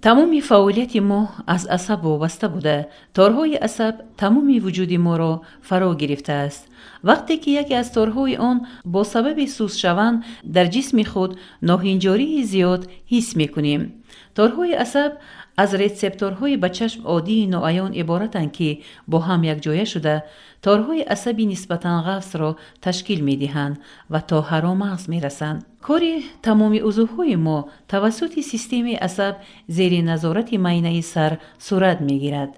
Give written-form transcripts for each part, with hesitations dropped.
Тамоми фаъолияти мо аз асаб вобаста буда, торҳои асаб тамоми вуҷуди моро фаро гирифтааст. Вақте ки яке аз торҳои он бо сабаби суст шаванд, дар ҷисми худ ноҳинҷории зиёд ҳис мекунем. Торҳои асаб аз рецепторҳои ба чашм оддии ноаён иборатанд, ки бо ҳам якҷоя шуда, торҳои асаби нисбатан ғафсро ташкил медиҳанд ва то ҳаромағз мерасанд. Кори тамоми узвҳои мо тавассути системаи асаб зери назорати майнаи сар сурат мегирад.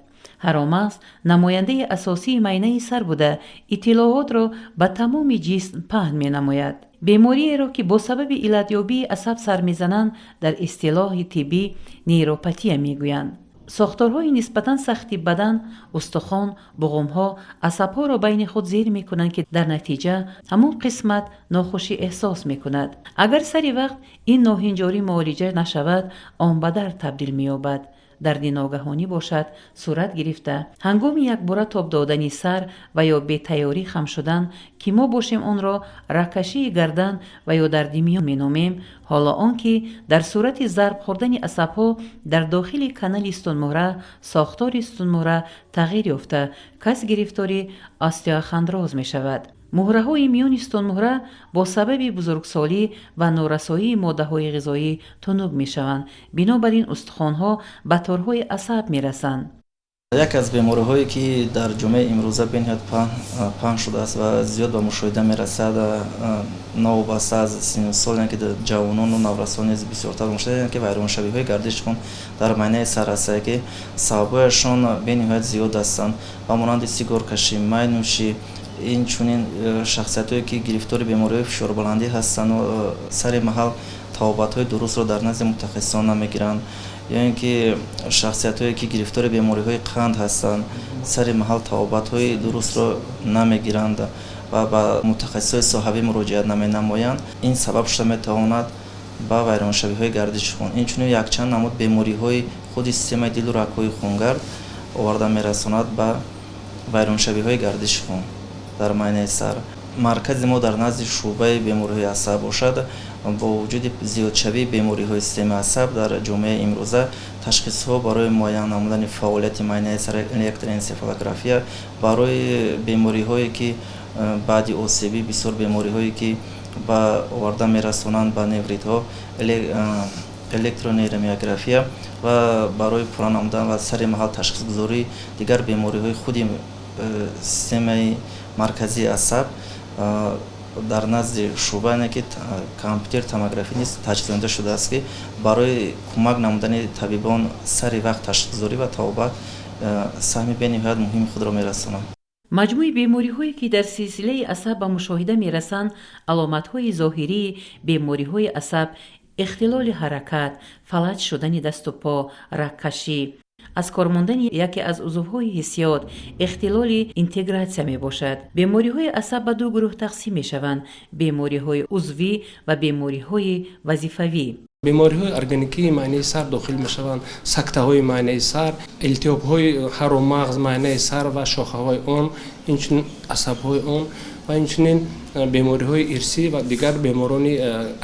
Ҳаромағз намояндаи асосии майнаи сар буда, иттилоотро ба тамоми ҷисм паҳн менамояд. Бемориеро, ки бо сабаби иллатёбии асаб сар мезананд, дар истилоҳи тиббӣ нейропатия мегӯянд. Сохторҳои нисбатан сахти бадан, устухон, буғумҳо асабҳоро байни худ зер мекунанд, ки дар натиҷа ҳамон қисмат нохушӣ эҳсос мекунад. Агар сари вақт ин ноҳинҷорӣ муолиҷа нашавад, он ба дард табдил меёбад. Дарди ногаҳонӣ бошад, сурат гирифта, ҳангоми якбора тоб додани сар ва ё бетайёрӣ хам шудан, ки мо бошем онро рагкашии гардан ва ё дарди миён меномем. Ҳоло он ки дар сурати зарб хӯрдани асабҳо дар дохили канали сутунмуҳра, сохтори сутунмуҳра тағйир ёфта, кас гирифтори остеохондроз мешавад. Муҳраҳои миёни сутунмуҳра бо сабаби бузургсолӣ ва норасоии моддаҳои ғизоӣ тунук мешаванд, бинобар ин устухонҳо ба торҳои асаб мерасанд. Яке аз бемориҳое, ки дар ҷомеаи имрӯза бениҳоят паҳн шудааст ва зиёд ба мушоҳида мерасад, новобаста аз синну сол, яъне ки ҷавонону наврасон низ бисёртар мушоҳида, ки вайроншавиҳои гардиши хун дар майнаи сар ҳастанд, ки сабабҳояшон бениҳоят зиёд ҳастанд, ба монанди сигоркашӣ, майнӯшӣ, инчунин шахсиятҳое, ки гирифтори бемориҳои фишорбаландӣ ҳастанду сари маҳал табобатҳои дурустро дар назди мутахассисон намегиранд, ё ин ки шахсиятҳое, ки гирифтори бемориҳои қанд ҳастанд, сари маҳал табобатҳои дурустро намегиранд ва ба мутахассисҳои соҳавӣ муроҷиат наменамоянд. Ин сабаб шуда метавонад ба вайроншавиҳои гардиши хун. Инчунин якчанд намуд бемориҳои худи системаи дилу рагҳои хунгард оварда мерасонад ба вайроншавиҳои гардиши хун дар майнаи сар. Маркази мо дар назди шӯъбаи бемориҳои асаб бошад. Бо вуҷуди зиёдшавии бемориҳои системаи асаб дар ҷомеаи имрӯза, ташхисҳо барои муайян намудани фаъолияти майнаи сар, электроэнсефалография, барои бемориҳое, ки баъди осебӣ, бисёр бемориҳое, ки ба оварда мерасонанд ба невритҳо, электронейромиография ва барои пурра намудан ва сари маҳал ташхисгузории дигар бемориҳои худи системаи марказии асаб дар назди шӯъба, яъне ки компютер томографӣ низ таҷҳизонида шудааст, ки барои кӯмак намудани табибон сари вақт ташхисгузорӣ ва табобат саҳми бениҳоят муҳими худро мерасонад. Маҷмӯи бемориҳое, ки дар силсилаи асаб ба мушоҳида мерасанд. Аломатҳои зоҳирии бемориҳои асаб ихтилоли ҳаракат, фалаҷ шудани дасту по, рагкашӣ, аз кор мондани яке аз узвҳои ҳиссиёт, ихтилоли интегратсия мебошад. Бемориҳои асаб ба ду гурӯҳ тақсим мешаванд: бемориҳои узвӣ ва бемориҳои вазифавӣ. Бемориҳои органикии майнаи сар дохил мешаванд сактаҳои майнаи сар, илтиҳобҳои ҳаромағз, майнаи сар ва шохаҳои он, инчунин асабҳои он ва инчунин бемориҳои ирсӣ ва дигар беморони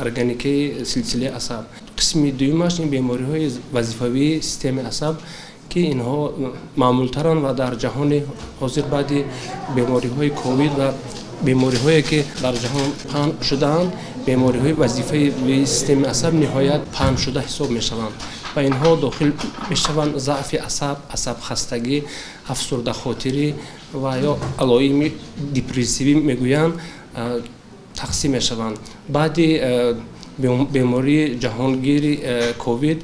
органикии силсилаи асаб. Қисми дуюмаш ин бемориҳои вазифавии системаи асаб, ки инҳо маъмултаранд ва дар ҷаҳони ҳозир баъди бемориҳои ковид ва бемориҳое, ки дар ҷаҳон паҳн шудаанд, бемориҳои вазифаи системаи асаб ниҳоят паҳншуда ҳисоб мешаванд ва инҳо дохил мешаванд заъфи асаб, асабхастагӣ, афсурдахотирӣ ва ё алоими депрессивӣ мегӯянд, тақсим мешаванд. Баъди бемории ҷаҳонгири ковид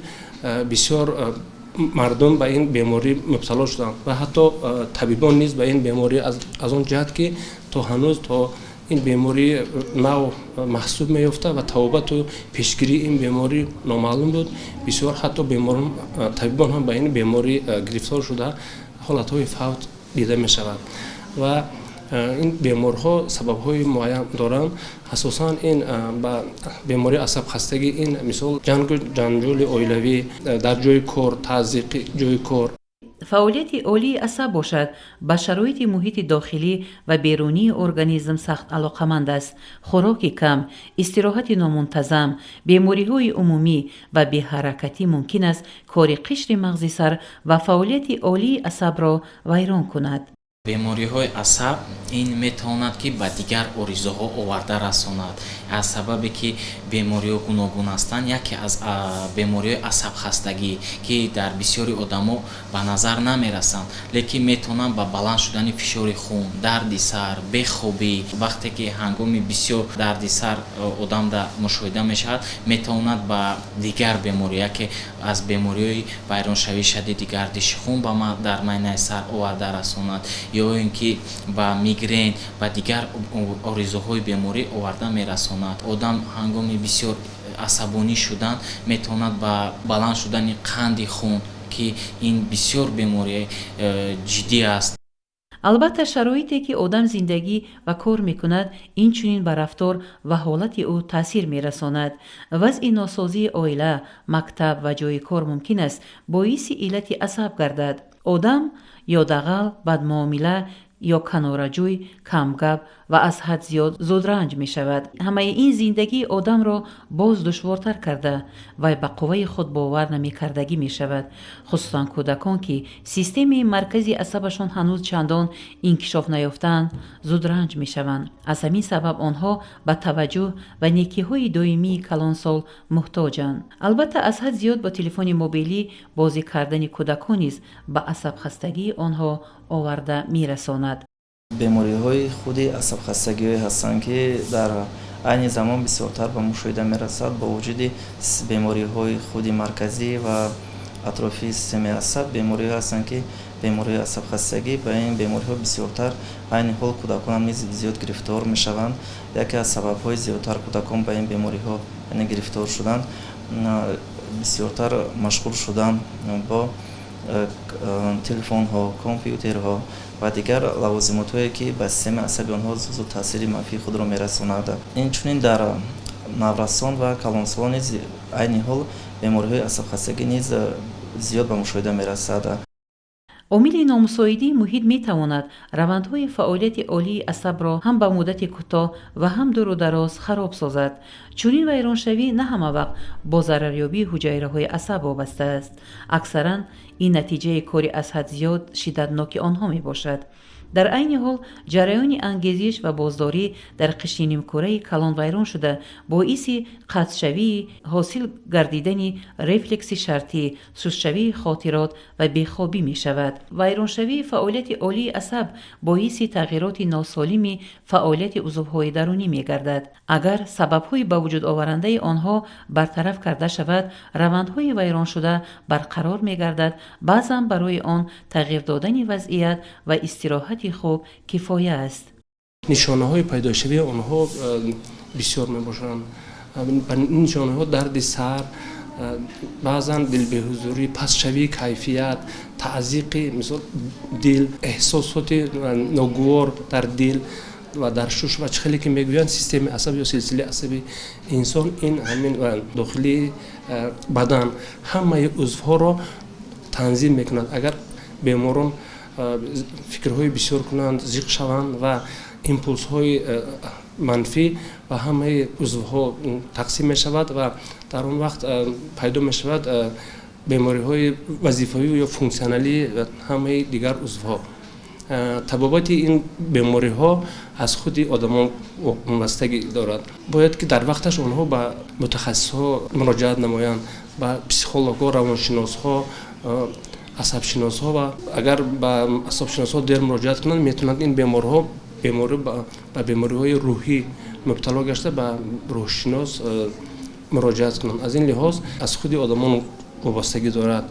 бисёр мардум ба ин беморӣ мубтало шуданд ва ҳатто табибон низ ба ин беморӣ, аз он ҷиҳат ки то ҳанӯз то ин беморӣ нав маҳсуб меёфта ва табобату пешгирии ин беморӣ номаълум буд, бисёр ҳатто беморон, табибон ҳам ба ин беморӣ гирифтор шуда, ҳолатҳои фавт дида мешавад. Ва ин беморҳо сабабҳои муайян доранд. Асосан ин ба бемории асабхастагӣ, ин мисол ҷангу ҷанҷоли оилавӣ, дар ҷои кор, тазйиқи ҷои кор. Фаъолияти олии асаб бошад, ба шароити муҳити дохилӣ ва берунии организм сахт алоқаманд аст. Хӯроки кам, истироҳати номунтазам, бемориҳои умумӣ ва беҳаракатӣ мумкин аст кори қишри мағзи сар ва фаъолияти олии асабро вайрон кунад. Бемориҳои асаб ин метавонад, ки ба дигар оризаҳо оварда расонад. Аз сабабе ки бемориҳо гуногун ҳастанд, яке аз бемориҳои асабхастагӣ, ки дар бисёри одамо ба назар намерасанд, лекин метавонанд ба баланд шудани фишори хун, дарди сар, бехобӣ. Вақте ки ҳангоми бисёр дарди сар одамда мушоҳида мешавад, метавонад ба дигар беморӣ, яке аз бемориҳои вайроншавии шадиди гардиши хун ба дар майнаи сар оварда расонад ё ин ки ба мигрен, ба дигар оризаҳои беморӣ оварда мерасонад. Одам ҳангоми бисёр асабонӣ шудан метавонад ба баланд шудани қанди хун, ки ин бисёр бемории ҷиддӣ аст. Албатта, шароите, ки одам зиндагӣ ва кор мекунад, инчунин ба рафтор ва ҳолати ӯ таъсир мерасонад. Вазъи носозии оила, мактаб ва ҷойи кор мумкин аст боиси иллати асаб гардад. Одам ё дағал, бадмуомила ё канораҷӯй, камгап ва аз ҳад зиёд зудранҷ мешавад. Ҳамаи ин зиндагии одамро боз душвортар карда, вай ба қувваи худ бовар намекардагӣ мешавад. Хусусан кӯдакон, ки системаи маркази асабашон ҳанӯз чандон инкишоф наёфтаанд, зудранҷ мешаванд. Аз ҳамин сабаб онҳо ба таваҷҷӯҳ ва некиҳои доимии калонсол муҳтоҷанд. Албатта, аз ҳад зиёд бо телефони мобилӣ бозӣ кардани кӯдакон низ ба асабхастагии онҳо оварда мерасонад. Бемориҳои худи асабхастагиҳое ҳастанд, ки дар айни замон бисёртар ба мушоҳида мерасад. Бо вуҷуди бемориҳои худи марказӣ ва атрофии системаи асаб, бемориҳое ҳастанд, ки бемориҳои асабхастагӣ, ба ин бемориҳо бисёртар айни ҳол кӯдаконам низ зиёд гирифтор мешаванд. Яке аз сабабҳои зиёдтар кӯдакон ба ин бемориҳо, яъне гирифтор шудан, бисёртар машғул шудан бо телефонҳо, компютерҳо ва дигар лавозимотҳое, ки ба системаи асаби онҳо зуд таъсири манфии худро мерасонад. Инчунин дар наврасон ва калонсолон низ айни ҳол бемориҳои асабхастагӣ низ зиёд ба мушоҳида мерасад. Омили номусоидии муҳит метавонад равандҳои фаъолияти олии асабро ҳам ба муддати кӯтоҳ ва ҳам дуру дароз хароб созад. Чунин вайроншавӣ на ҳама вақт бо зарарёбии ҳуҷайраҳои асаб вобаста аст. Аксаран ин натиҷаи кори аз ҳад зиёд шиддатноки онҳо мебошад. Дар айни ҳол ҷараёни ангезиш ва боздорӣ дар қишри нимкураи калон вайрон шуда, боиси қатъшавии ҳосил гардидани рефлекси шартӣ, сустшавии хотирот ва бехобӣ мешавад. Вайроншавии фаъолияти олии асаб боиси тағйироти носолими фаъолияти узвҳои дарунӣ мегардад. Агар сабабҳои ба вуҷудоварандаи онҳо бартараф карда шавад, равандҳои вайроншуда барқарор мегардад. Баъзан барои он тағйир додани вазъият ва истироҳати хуб кифоя аст. Нишонаҳои пайдошавии онҳо бисёр мебошанд. Нишонаҳо: дарди сар, баъзан дилбеҳузурӣ, пастшавии кайфият, таъзиқи, мисол, дил, эҳсосоти ногувор дар дил ва дар шуш. Ва чӣ хеле ки мегӯянд, системаи асаб ё силсилаи асаби инсон ин ҳамин дохили бадан ҳамаи узвҳоро танзим мекунад. Агар беморон фикрҳои бисёр кунанд, зиқ шаванд ва импулсҳои манфӣ ба ҳамаи узвҳо тақсим мешавад ва дар он вақт пайдо мешавад бемориҳои вазифавӣ ё функсионалии ҳамаи дигар узвҳо. Табобати ин бемориҳо аз худи одамон вобастагӣ дорад. Бояд ки дар вақташ онҳо ба мутахассисҳо муроҷиат намоянд, ба психологҳо, равоншиносҳо, асабшиносҳо. Ва агар ба асабшиносҳо дер муроҷиат кунанд, метавонанд ин беморҳо беморӣ ба бемориҳои рӯҳӣ мубтало гашта, ба рӯҳшинос муроҷиат кунанд. Аз ин лиҳоз аз худи одамон вобастагӣ дорад.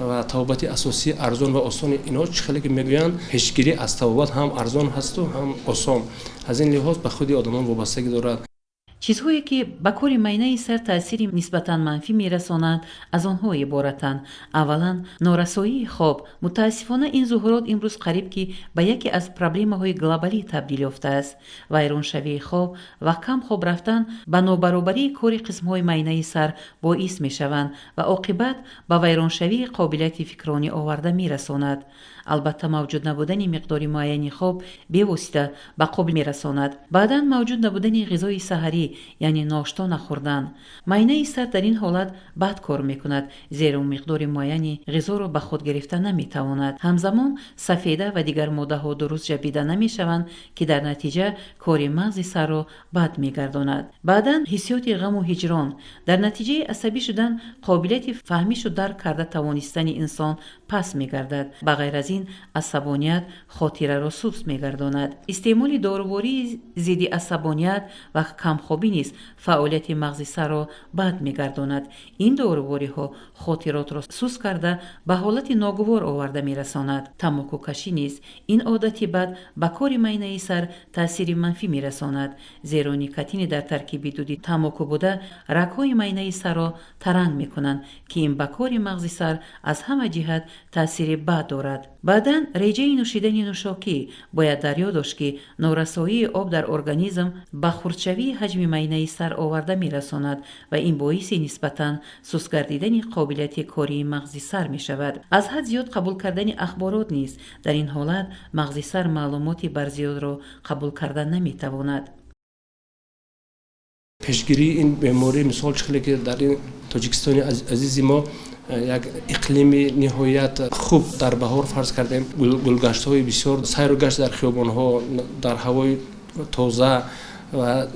Ва табобати асосии арзон ва осони инҳо, чӣ хеле ки мегӯянд, пешгирӣ аз табобат ҳам арзон ҳасту ҳам осон. Аз ин лиҳоз ба худи одамон вобастагӣ дорад. Чизҳое, ки ба кори майнаи сар таъсири нисбатан манфӣ мерасонанд, аз онҳо иборатанд: аввалан, норасоии хоб. Мутаассифона, ин зуҳурот имрӯз қариб ки ба яке аз проблемаҳои глобалӣ табдил ёфтааст. Вайроншавии хоб ва кам хоб рафтан ба нобаробарии кори қисмҳои майнаи сар боис мешаванд ва оқибат ба вайроншавии қобилияти фикронӣ оварда мерасонад. Албатта, мавҷуд набудани миқдори муайяни хоб бевосита ба қобил мерасонад. Баъдан, мавҷуд набудани ғизои саҳарӣ, яъне ношто нахӯрдан. Майнаи сар дар ин ҳолат бад кор мекунад, зеро миқдори муайяни ғизоро ба худ гирифта наметавонад. Ҳамзамон, сафеда ва дигар моддаҳо дуруст ҷабида намешаванд, ки дар натиҷа кори мағзи сарро бад мегардонад. Баъдан, ҳиссиёти ғаму ҳиҷрон. Дар натиҷаи асабӣ шудан қобилияти фаҳмишу дарк карда тавонистани инсон паст мегардад. Ба ғайр аз ин, асабоният хотираро суст мегардонад. Истеъмоли дорувории зидди асабоният ва камхобӣ низ фаъолияти мағзи сарро бад мегардонад. Ин дорувориҳо хотиротро суст карда, ба ҳолати ногувор оварда мерасонад. Тамокукашӣ низ, ин одати бад ба кори майнаи сар таъсири манфӣ мерасонад, зеро никотини дар таркиби дуди тамоку буда рагҳои майнаи сарро таранг мекунанд, ки ин ба кори мағзи сар аз ҳама ҷиҳат таъсири бад дорад. Баъдан, реҷаи нӯшидани нӯшокӣ. Бояд дар ёд дошт, ки норасоии об дар организм ба хурдшавии ҳаҷми майнаи сар оварда мерасонад ва ин боиси нисбатан суст гардидани қобилияти кории мағзи сар мешавад. Аз ҳад зиёд қабул кардани ахборот низ. Дар ин ҳолат мағзи сар маълумоти барзиёдро қабул карда наметавонад. Пешгирии ин беморӣ, мисол, чӣ хеле ки дар ин Тоҷикистони азизи мо як иқлими ниҳоят хуб, дар баҳор, фарз кардем, гулгаштҳои бисёр, сайру гашт дар хиёбонҳо, дар ҳавои тоза ва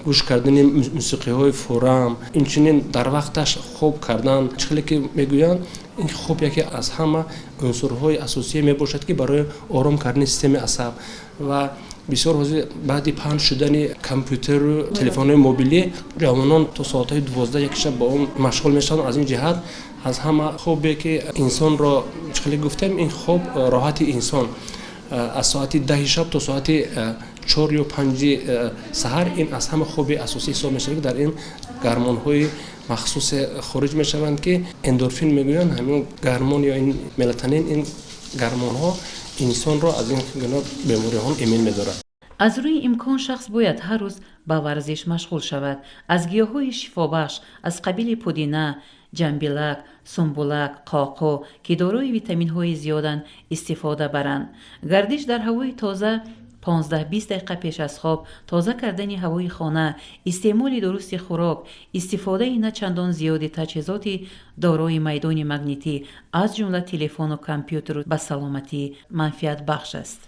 гӯш кардани мусиқиҳои форам, инчунин дар вақташ хоб кардан. Чӣ хеле ки мегӯянд, ин хоб яке аз ҳама унсурҳои асосие мебошад, ки барои ором кардани системаи асаб. Ва бисёр ҳозир баъди паҳн шудани компютеру телефонҳои мобилӣ ҷавонон то соатҳои 12-1 шаб ба он машғул мешаванд. Аз ин ҷиҳат аз ҳама хобе ки инсонро, чӣ хеле гуфтем, ин хоб роҳати инсон аз соати 10-и шаб то соати 4 ё 5-и саҳар, ин аз ҳама хоби асосӣ ҳисоб мешавад, ки дар ин гармонҳои махсусе хориҷ мешаванд, ки эндорфин мегӯянд, ҳамин гармон ё ин мелатонин. Ин гармонҳо инсонро аз ин гуна бемориҳо эмин медорад. Аз рӯи имкон шахс бояд ҳар рӯз ба варзиш машғул шавад. Аз гиёҳҳои шифобахш аз қабили пудина, ҷамбилак, сумбулак, қоқо, ки дорои витаминҳои зиёданд, истифода баранд. Гардиш дар ҳавои тоза 15-20 дақиқа пеш аз хоб, тоза кардани ҳавои хона, истеъмоли дурусти хӯрок, истифодаи на чандон зиёди таҷҳизоти дорои майдони магнитӣ, аз ҷумла телефону компютеру, ба саломатӣ манфиатбахш аст.